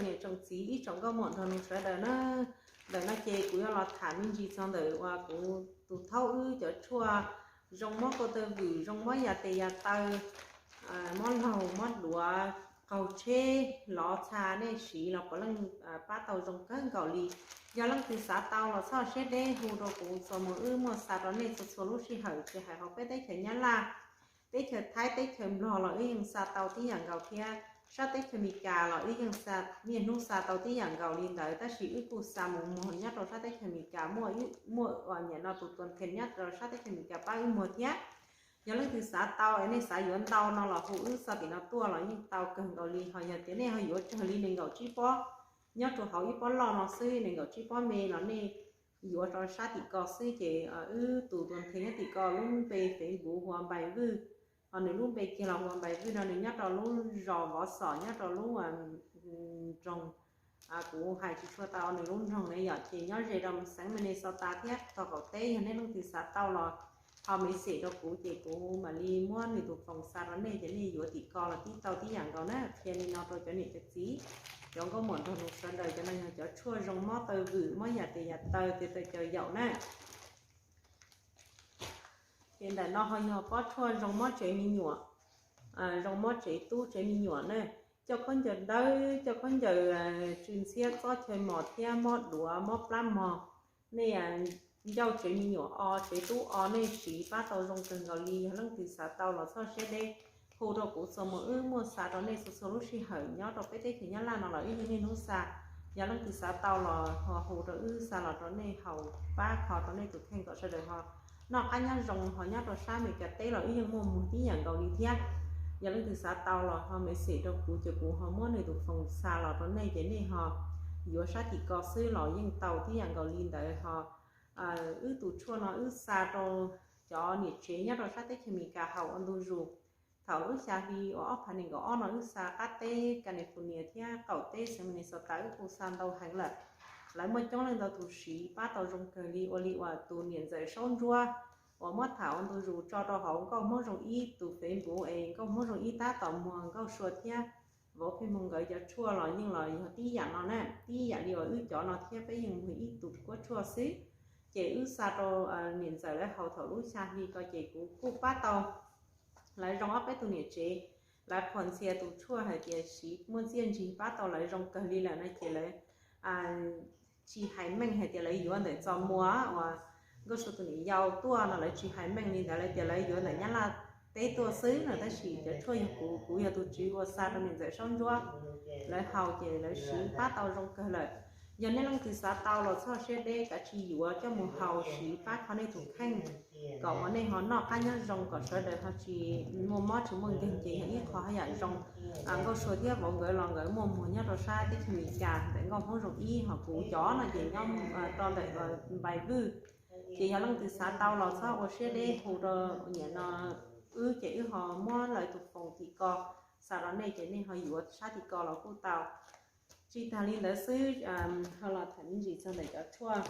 niam tsoom txiv ib tsoom nkauj muam nrog nws sawv daws na. Ntawm no ces kuv yuav los tham me ntsis txog ntawm uas kuv tus thaub wb cov tshuaj zoo mob kau taw vwm, zoo mob yas tes yas taw, mob laug mob duav, qaug tsheb, lov txha, nej siv los puav leej pab tau zoo kawg nkaus li. Yog leej twg xav tau los txhob siab deb hu rau kuv txog mus, wb muaj xa rau nej txhua txhua lub sij hawm, tsis hais hauv peb teb chaws Nyab Laj, teb chaws Thaib, teb chaws Nplog los wb yeej xa tau tib yam nkaus thiab. Sab teb chaws Amelikas los wb yeej xa, niaj hnub xa tau tib yam nkaus li ntawd, tab sis wb kuj xa mus muag nyob rau sab teb chaws Amelikas, muaj, muaj uas nim no tus tuam thees nyob rau sab teb chaws Amelikas pab wb muag thiab. Yog leej twg xav tau es nej xav yuav ntau no los hu wb xa tim no tuaj los yeej tau kawg nkaus li. Ho yog tias nej ho yuav tsawg li nees nkaum tsib pob, nyob rau hauv ib pob loj no xwb, nees nkaum tsib pob me los nej yuav rau sab tim ko xwb ces wb tus tuam thees nyob tim ko lub npe Facebook hu ua Npais Vwj, ho nws lub npe kiag los hu ua Npais Vwj no, nws nyob rau lub zos Vov Xom, nyob rau lub nroog, kuv hais tsis tshua tau nws lub nroog ne yom, ces nyob ze rau xeev Minnesota thiab tog qaum teb. Yog nej leej twg xav tau los ho message rau kuv ces kuv mam li muab nws tus phone xa rau nej ces nej yuav tim ko los tib tau tib yam nkaus na. Qhia li no rau cov niam cov txiv, cov nkauj muam nrog nws sawv daws, cov no yog cov tshuaj zoo mob taw vwm, mob yas tes yas taw, tes taw caws yaum na. Ces ntawm no ho yog pob tshuaj zoo mob tsev me nyuam, zoo mob tsev tub tsev me nyuam na. Coj khaub ncaws dawb, coj khaub ncaws tsw ntxhiab, txob chaw mos thiab mob duav mob plab mog, nej ncauj tsev me nyuam o, tsev tub o, nej siv pab tau zoo kawg nkaus li. Yog leej twg xav tau los txhob siab deb, hu rau kuv txog mus, wb muaj xa rau nej txhua txhua lub sij hawm nyob rau peb teb chaws Nyab Laj no los wb yeej niaj hnub xa. Yog leej twg xav tau los ho hu rau wb xa los rau nej haus pab kho rau nej tus kheej kom sawv daws ho noj qab nyob zoo, ho nyob rau sab Amelikas teb los wb yeej muaj muag tib yam nkaus li thiab. Yog leej twg xav tau los ho message rau kuv ces kuv ho muab nws tus phone xa los rau nej ces nej ho yuav sab tim ko xwb los yeej tau tib yam nkaus li ntawd. Ho wb tus tshuaj no wb xa rau cov niam tsev nyob rau sab teb chaws Amelikas haus ua ntu zus. Thaum lub xya hli uas ob phav nees nkaum ob no wb xa qab teb California thiab qaum teb xeev Minnesota wb kuj xa ntau heev lawm. Lawv muaj coob leej ntau tus siv pab tau zoo kawg li, ua li uas tus niam ntxawm Saub Ntsuab uas muab tham ua ntu zus tso rau hauv Nkauj Hmoob Zoo Ib tus Facebook es Nkauj Hmoob Zoo Ib tab tom muag Nkauj Sua thiab vauv Pheej Hmoo nkawd cov tshuaj los yeej los yog tib yam no na, tib yam li uas wb cov no thiab, peb yeej muag ib tus kuab tshuaj xwb. Ces wb xa rau niam ntxawm lawv haus thaum lub xya hli ko ces kuv kuj pab tau lawv zoo ob peb tus niam tsev. Lawv qhuas ntxhias tus tshuaj hais tias siv muaj txiaj ntsig pab tau lawv zoo kawg li lawm no ces lawv tsis hais meej hais tias lawv yuav ntawm Txos Muas uas Nkauj Sua tus niam yau tuaj no, lawv tsis hais meej li ntawd, lawv tias lawv yuav ntawm Nyab Laj teb tuaj xwb no. Tab sis cov tshuaj yog kuv, kuv yog tus tswv uas xa rau niam ntxawm Saub Ntsuab lawv haus ces lawv siv pab tau zoo kawg lawm. Yog nej leej twg xav tau los txhob siab deb, kav tsij yuav coj mus haus siv pab kho nej tus kheej, kom uas nej ho noj qab nyob zoo, kom sawv daws ho tsis muaj mob tsis muaj nkeeg. Ces yog ib qho haj yam zoo. Nkauj Sua thiab vauv nkawd los nkawd muaj muag nyob rau sab teb chaws Amelikas ntawm Nkauj Hmoob Zoo Ib, ho kuv cov no ces nyob rau ntawm Npais Vwj. Ces yog leej twg xav tau los txhob ua siab deb, hu rau niam no wb ces wb ho muab lawv tus phone tim ko xa rau nej ces nej ho yuav sab tim ko los kuj tau. Tsis tag li ntawd xwb, ho los tham me ntsis txog ntawm cov tshuaj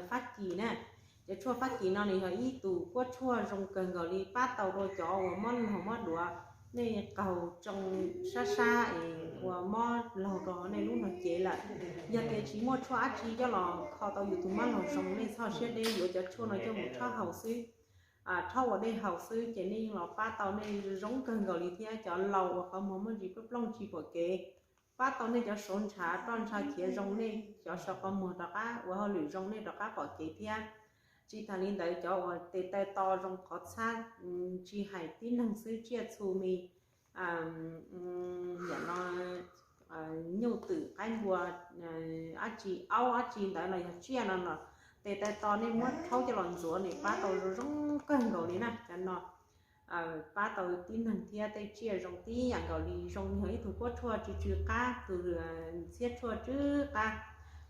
Fab Kis na. Cov tshuaj Fab Kis no nws yog ib tus kuab tshuaj zoo kawg nkaus li, pab tau rau cov uas mob laug mob duav, nej qaug tsoo sab sab es uas mob laug rau nej lub nrog cev lawm. Yog tias tsis muaj tshuaj dab tsi coj los kho tau yus tus mob laug zoo, nej txhob siab deb, yuav cov tshuaj no coj mus rhaub haus xwb, rhaub ua dej haus xwb ces nej yeej los pab tau nej zoo kawg nkaus li thiab. Cov laus uas qhov muag muaj ntsis plooj plooj tsis pom kev, pab tau nej cov saud ntshav roj ntsha khiav zoo, nej cov saud qhov muag rov qab ua hauj lwm zoo, nej rov qab pom kev thiab. Tsis tas li ntawd cov uas tes taw to zoo qhov txhab, tsis hais tib neeg xwb, tsiaj txhu mi, yam no nyuj twm qaib npua, dab tsi aub dab tsi ntawd los yog tsiaj no no, tes taw to nej muab rhaub coj los ntxuav nws pab tau zoo zoo kawg nkaus li na. Cov no pab tau tib neeg thiab tej tsiaj zoo tib yam nkaus li. Zoo yog ib tug kuab tshuaj tsw tsw qab, tus ntxhiab tshuaj tsw qab.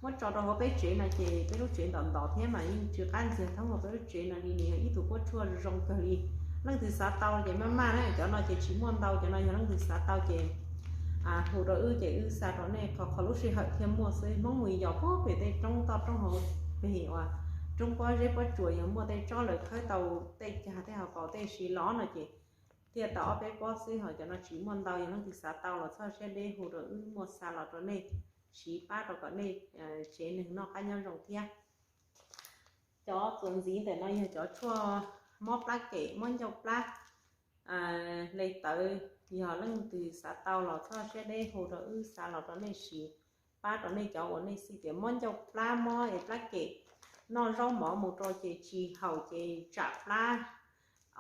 Muab tso rau hauv peb tsev no ces peb lub tsev ntawm ntawm thiab mas yeej tsw qab ntxiag thoob hauv peb lub tsev no li. Nws yog ib tug kuab tshuaj zoo kawg li. Leej twg xav tau ces maj maj na, cov no ces tsis muaj ntau, cov no yog leej twg xav tau ces hu rau wb ces wb xa rau nej qhov qhov lub sij hawm thiaj muaj xwb. Hmoob mus yos puag pem tej roob toj roob hauv pem uas roob pob zeb pob tsuas, yog muaj tej tsob lawv khawb tau tej cag tej hauv paus tej siv los no ces thiaj tau ob peb pob xwb, ho cov no tsis muaj ntau, yog leej twg xav tau los txhob siab deb hu rau wb muaj xa los rau nej siv pab rau kom nej tsev neeg noj qab nyob zoo thiab. Cov txuas ntxiv ntawm no yog cov tshuaj mob plab kem, mob ncauj plab, hle tawv, yog leej twg xav tau los txhob siab deb hu rau wb xa los rau nej siv pab rau nej cov uas nej xav tias mob ncauj plab, mob es plab kem, noj zaub mov mus rau ces tsis haum ces tsam plab,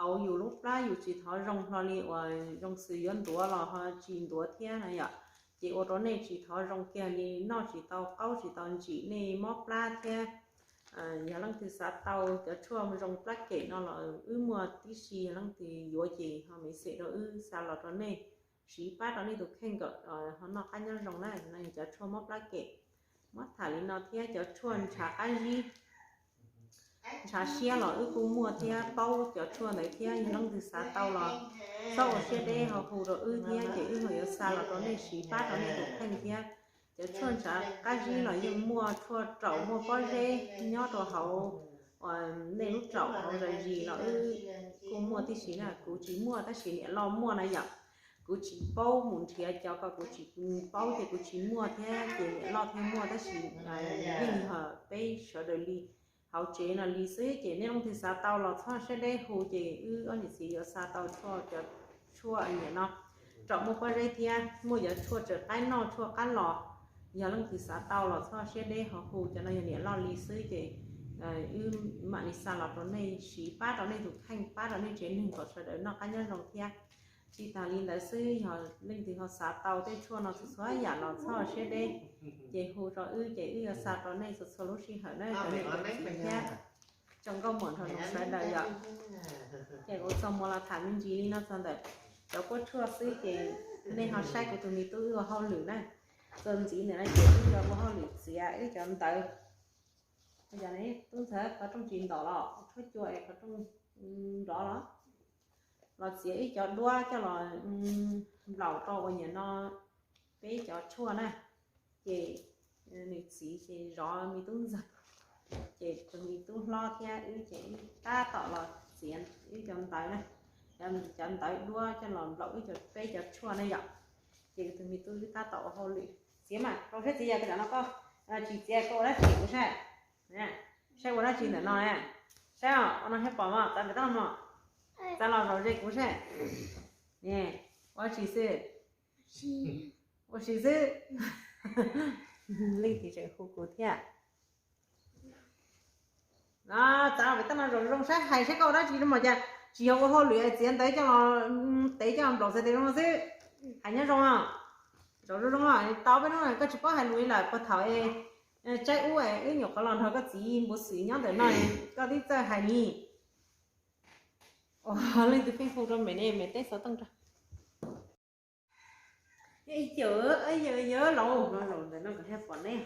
auv yus lub plab yus tsis thov zoo hlo li uas zoo xws yuav ntuav los ho tsis ntuav thiab na yom, ces ua rau nej tsis thov zoo kiag li, noj tsis tau qaub tsis tau ntsim, nej mob plab thiab. Yog leej twg xav tau cov tshuaj zoo plab kem no los wb muaj tib si, yog leej twg yuav ces ho message rau wb xa los rau nej siv pab rau nej tus kheej kom ho noj qab nyob zoo na. No yog cov tshuaj mob plab kem. Muab tham li no thiab cov tshuaj ntshav qab zib, ntshav siab los wb kuj muaj thiab, paub cov tshuaj ntawd thiab, yog leej twg xav tau los txhob ua siab deb ho hu rau wb thiab ces wb ho yuav xa los rau nej siv pab rau nej tus kheej thiab. Cov tshuaj ntshav qab zib los yeej muaj, tshuaj raum muaj pob zeb nyob rau hauv uas nej lub raum hauv zis los wb kuj muaj tib si na, kuv tsis muaj tab sis niam loj muaj na yom. Kuv tsis paub mus nrhiav cov ko, kuv tsis paub ces kuv tsis muaj thiab ces niam loj thiaj muaj tab sis yeej yog peb sawv daws li hauv tsev no li xwb ces nej leej twg xav tau los txhob siab deb hu ces wb ob niam txiv yuav xa tau tshuaj, cov tshuaj niam no raum muaj pob zeb thiab muaj cov tshuaj tsaws qaib noj, tshuaj qab los. Yog leej twg xav tau los txhob siab deb ho hu, cov no yog niam loj li xwb ces wb mam li xa los rau nej siv pab rau nej tus kheej, pab rau nej tsev neeg kom sawv daws noj qab nyob zoo thiab. Tsis tas li ntawd xwb, yog leej twg ho xav tau tej tshuaj no txhua txhua yam los txhob siab deb, ces hu rau wb ces wb yuav xa rau nej txhua txhua lub sij hawm na cov niam cov txiv thiab tsoom nkauj muam nrog rau sawv daws yom. Ces kuv txog mus los tham me ntsis li no txog ntawm cov pob tshuaj xwb ces nej ho saib kuv tus me tub wb ua hauj lwm na. Txuas ntxiv ntawm no ces wb yuav ua hauj lwm txiav wb cov ntawv. Tub ntxawm qhov rooj tsis ntom los tshuab cua es qhov rooj nrov los, los txiav ib cov duab coj los nplaum rau uas niam no peb cov tshuaj na. Ces nws txiv ces zov me tub ntxawg, ces tus me tub hlob thiab wb ces wb tab tom los txiav wb cov ntawv na, cov ntawv duab coj los nplaum wb cov peb cov tshuaj na yom. Ces tus me tub wb tab tom ua hauj lwm txiav mas rau siab txiav, yog koj tam no koj tsis txiav koj ua dab tsi kuv saib, saib ua dab tsi ntawm no na, saib os, ua no thiaj pom mos, txav ntawm tab no mos, txav los zaum ze kuv saib, ua dab tsi xwb, ua si xwb. Leej twg tseem hu kuv thiab. Txav pem tab no zaum zoo saib, hais saib koj ua dab tsi no mas cas tsis yog ua hauj lwm, txiav ntawv coj los tev coj los nplaum xwb, zoo xwb. Hais nyob zoo os, zaum zoo zoo os, tau peb hnub koj tsis paub hais lus li lawm, puag thaum tsaib ub wb nyuam qhuav los nrog koj txiv npua xwm nyob ntawm no, koj twb txawj hais ni. Leej twg pheej hu rau me ne, me teb xov tooj rau. Yog, yog laus no, laus ntawm no kom thiaj pom neb.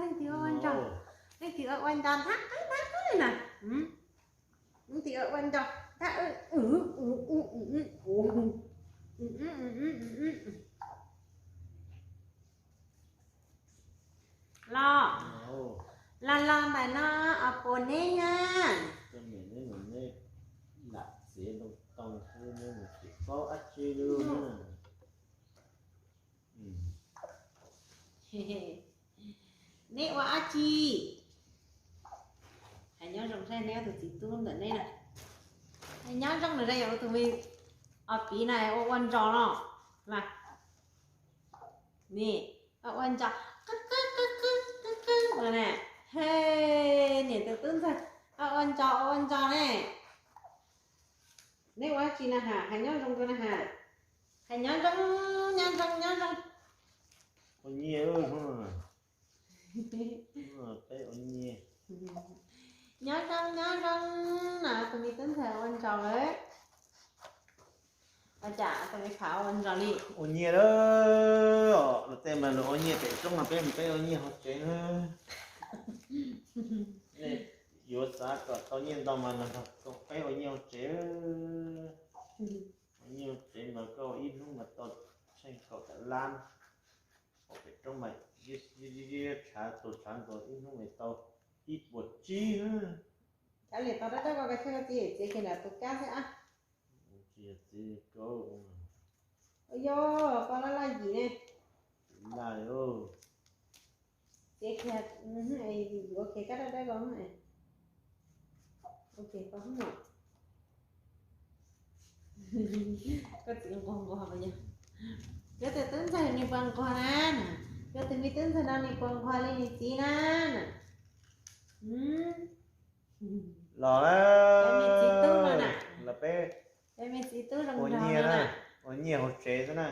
Leej twg ua ua nco, leej twg ua ua nco thab qab thab qab na. Leej twg ua ua nco thab, los, los los ntawm no os puas neb na. Lam txiav ntoo too xwb, neb mus tsis paub dab tsi li. Neb ua dab tsi? Hais nyob zoo saib neb tus txiv tub ntawm neb na. Hais nyob zoo na, yog tus me os piv na ua ua nco no. Ni, ua ua nco, qw qw qw qw qw qw no na. He, niam tus tub ntxawg, ua ua nco ua ua nco ne. Neb ua dab tsi na has? Hais nyob zoo rau na has. Hais nyob zoo, nyob zoo, nyob zoo. Ua nyiaj, peb ua nyiaj. Nyob zoo, nyob zoo na, tus me tub ntxawg ua nco lawm. Ua cas tus me phav ua nco li? Ua nyiaj lawm, los tej mas nws ua nyiaj pem roob mas peb, peb ua nyiaj hauv tsev na. Nej yuav xav kom tau nyiaj ntau mas nrog peb ua nyiaj hauv tsev. Ua nyiaj hauv tsev mas koj ib hnub mas tau tsheej kaum tawm lab. Hauv pem roob mas tshav tus tshav ntuj ib hnub mas tau ib puas tsib. Kav liam tau rau koj, koj txiv txiav kiag nram tus kab xwb a. Yog txiv koj, yog koj laj laj yim ne. Laj li. Txiav kiag, yuav kiag kab dawb dawb ko. Ok, koj hub no. Koj txiv nquag nquag mas yog. Koj tus tub ntxawg nws puas nquag na? Koj tus me tub ntxawg no nws puas nquag li nws txiv na? Los, txiv tub no na, los peb ua nyiaj na, ua nyiaj hauv tsev xwb na.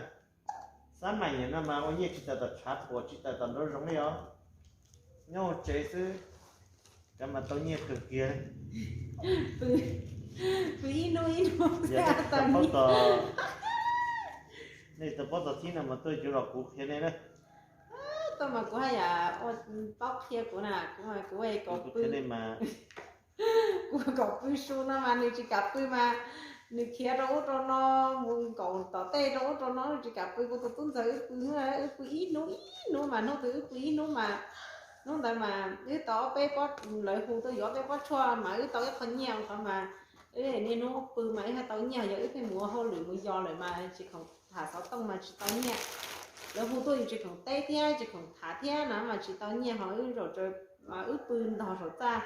Xab maim niam no mas ua nyiaj tsis tawm tom tshav puam tsis tawm tom nraum zoov li os. Nyob hauv tsev xwb, cov mas tau nyiaj kawg kiag. Pw ib hnub ib hnub. Yog nej tau paub txog, nej tau paub txog thib no mas tuaj cuag los kuv qhia nej na. Tuaj mas kuv haj yam ua paub qhia kuv na, kuv mas kuv kom pw, kuv kom pw su no mas nws tsis kam pw mas nws khiav rau ub rau no, mus nkaum tom tej rau ub rau no, nws tsis kam pw. Kuv tus tub ntxawg wb pw, wb pw ib hnub ib hnub mas hnub twg wb pw ib hnub mas, hnub ntawd mas wb tau ob peb pob, lawv hu tuaj yuav ob peb pob tshuaj mas wb tau ib qho nyiaj qhov mas wb niaj hnub pw mas wb thiaj tau nyiaj. Yog wb pheej mus ua hauj lwm mus yos lawm mas tsis khoom tham xov tooj mas tsis tau nyiaj. Lawv hu tuaj yus tsis khoom teb thiab tsis khoom tham thiab no mas tsis tau nyiaj. Ho wb zaum mas wb pw ntog saum txaj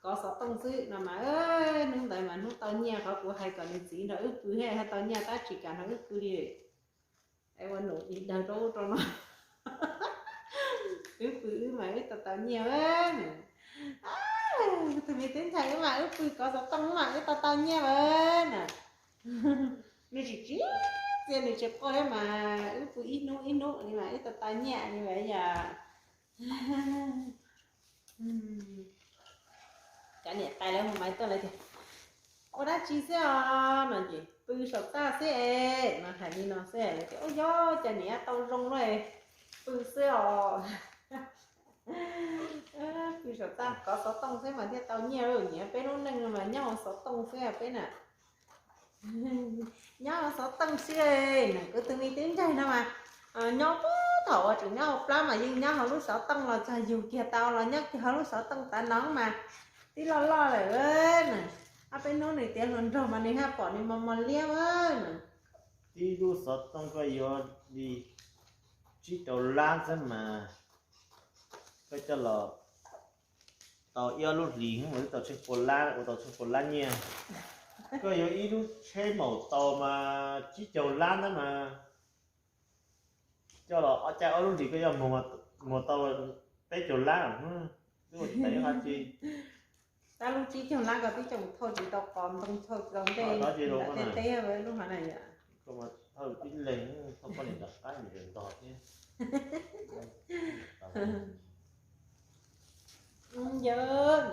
kov xov tooj xwb no mas hnub ntawd mas hnub tau nyiaj. Qhov kuv hais kom nws txiv nrog wb pw thiaj tau nyiaj, tab tsis kam nrog wb pw li. Es ua num dim daws rau ub rau no, wb pw wb mas wb tau tau nyiaj na. Tus me tub ntxawg wb mas wb pw kov xov tooj mas wb tau tau nyiaj na. Nws tsis tsis txiaj nws tsis quaj thiab mas wb pw ib hnub ib hnub li mas wb tau tau nyiaj li mas yog. Cov niam tais lawv hu maiv tuaj lawv tias, ua dab tsi xwb os no ces pw saum txaj xwb es no, hais li no xwb lawv tias, ua yog cov niam tau zoo lawm, pw xwb os. Pw saum txaj kov xov tooj xwb mas thiaj tau nyiaj. Niam peb lub neej mas nyob hauv xov tooj xwb peb na. Nyob hauv xov tooj xwb na. Kuv tus me tub ntxawg no mas nyob puag thaum uas tseem nyob hauv plab mas yeej nyob hauv lub xov tooj los txog yug kiag tau los nyob kiag hauv lub xov tooj tav no mas tib loj loj lawm na. Ob peb hnub nws tiav hluas nraug mas nws haj pom nws mos mos liab na. Tib lub xov tooj koj yuav li tsib rau lab xwb mas koj coj los tau ib ob lub hlis mas twb tau tsheej pua lab, ua tau tsheej pua lab nyiaj. Koj yuav ib lub tsheb maum tau mas tsib caug lab ntawd mas coj los ob caij ob lub hlis koj yuav muag tau peb caug lab. Twb ua tsis tau ib qho tsi. Tab lub tsib caug lab ko twb coj mus thauj tsis tau qos ntoo, thauj tsis tau ntej, nram tej teb lub hov na yom. Thauj tib leeg, thauj poj niam nram qab ntog thiab. Yog, yog,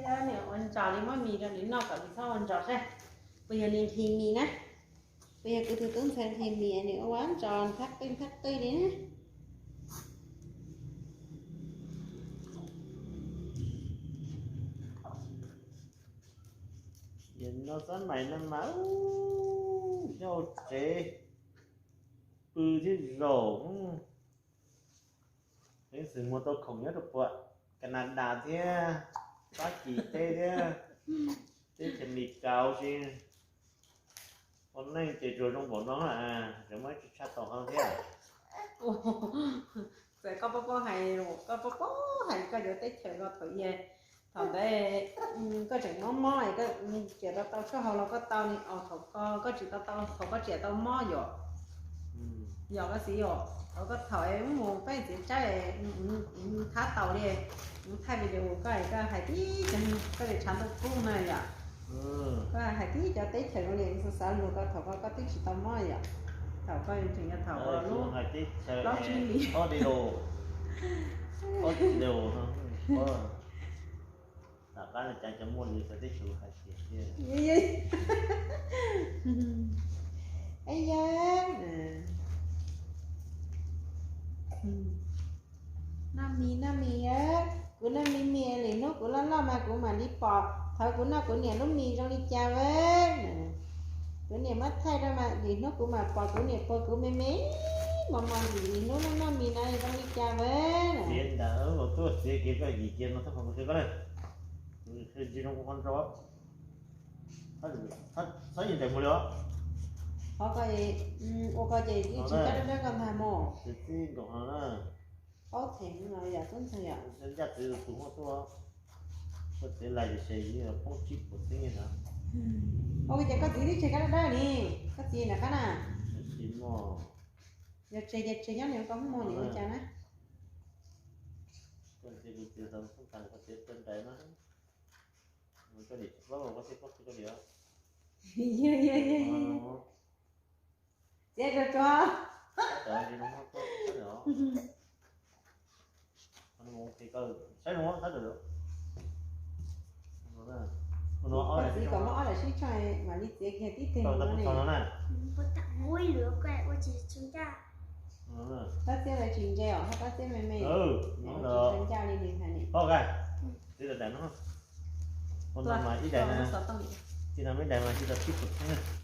yog niam ua ntsos li muab mis rau nws noj kom nws txhob ua ntsos saib. Puas yog nws nqhis mis na? Puas yog kuv tus tub ntxhais nqhis mis nws ua ntsos thab qij thab qij li na? Yog no xab maim no mas nyob hauv tsev pw thiab zaum. Peev xwm muag tau khoom nyob rau puag Canada thiab Fab Kis teb thiab teb chaws Amelikas si. Ua neej ces tsuas zoo npaum no, tseem muaj ib tsi tshaj tau hov thiab. Txawm koj paub paub hais, koj paub paub hais koj cov teb chaws ko thaum ub, thaum ntawd koj tseem mob mob es koj txiav tau tau tshuaj haus los koj tau ni os. Thaum ko koj tsis tau tau, thaum koj txiav tau mob yom. Yog koj txiv yom, thaum koj thaum es mus peb txiv tsawb thab tau li, mus thaij video koj es koj hais tib cov, koj li tshav ntuj kub na yom. Koj hais tib cov teb chaws zoo li xav xav luag ko thaum ko koj twb tsis tau mob yom. Thaum koj tseem yog thaum lub, plaub tsib hlis. Tom qab no cas cov muaj li xav teb chaws hais tias thiab. Yog, noj mis noj mis, kuv noj mis mis lwm hnub kuv loj loj mas kuv mam li pom thaum kuv noj kuv niam lub mis zoo li cas a. Kuv niam muab thaij rau mas lwm hnub kuv mam pom kuv niam puag kuv me me mos mos lwm hnub noj noj mis no zoo li cas a. Txiav ntawd los tuaj txiav kiag koj yim kiag no txhob pom kuv qhia koj na. Kuv qhia tsis zoo kuv qhov ntso. Txhob yeej ntes mus li os. Qhov ko, ua ko ces yeej tsis kab dawb dawb ko ntag mog. Txiv txib nkaus no na. Paub them no yom, tub ntxawg yom. Ncaj txiv tus muaj tuaj, koj txiv lais ces poob tsib puas txeeb na. Ua ko ces koj txiv twb tseg kab dawb dawb ni, koj txiv nram qab na. Tsis muaj. Yog tseg ces tseg nyob nws ko hub mog, nim ua cas na. Koj txiv kuv txiv tau txhob tas koj txiv tau ntais na. Koj niam tsis paub koj thiaj paub koj niam. Txiav tsuag tsuag. Saib no, saib no. Koj txiv kom muab ob daim sib tsho mam li txiav kiag tib teg no ne. Tab txiab lawv tsis ntse os, tab txiab me me. Tsis ncaj li nws hais ne. Txiav daim no. Ua no mas ib daim na. Txiv no ib daim mas tsis tau tsib puas txeeb na.